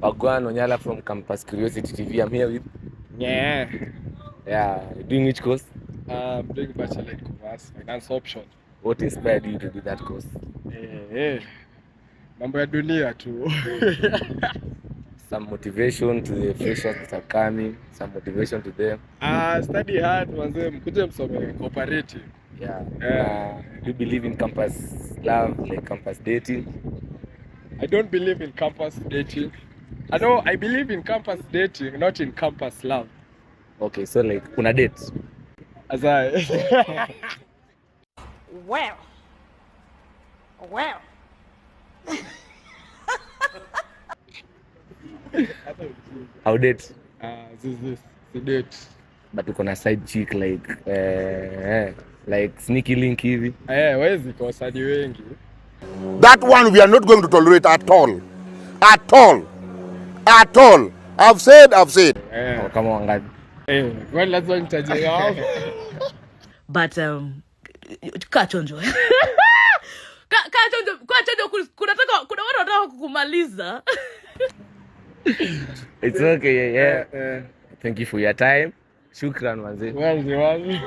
Wagwan Onyala from Campus Curiosity TV. I'm here with Yeah. Yeah, doing which course? I'm doing Bachelor in Commerce, Finance option. What inspired you to do that course? Eh, eh. Mambo ya dunia tu. Some motivation to the freshers that are coming, some motivation to them. Ah, study hard manze, mkuje msome cooperative. Yeah. Yeah. Do you believe in campus love, like campus dating? I don't believe in campus dating. I know I believe in campus dating, not in campus love. Okay, so like una date? As I Well, well. How date? Ah, this the date. But uko na side chick like like sneaky link hivi. Eh, wezi kosa ni wengi. That one we are not going to tolerate at all. At all. At all. I've said, I've said. Eh, Kama wangapi? eh, kwani lazima nitaje hao? But kaa chonjo. Kaa chonjo, kaa chonjo, kuna watu wanataka kukumaliza. It's okay, yeah. Eh, Thank you for your time. Shukran manze. wazi wazi.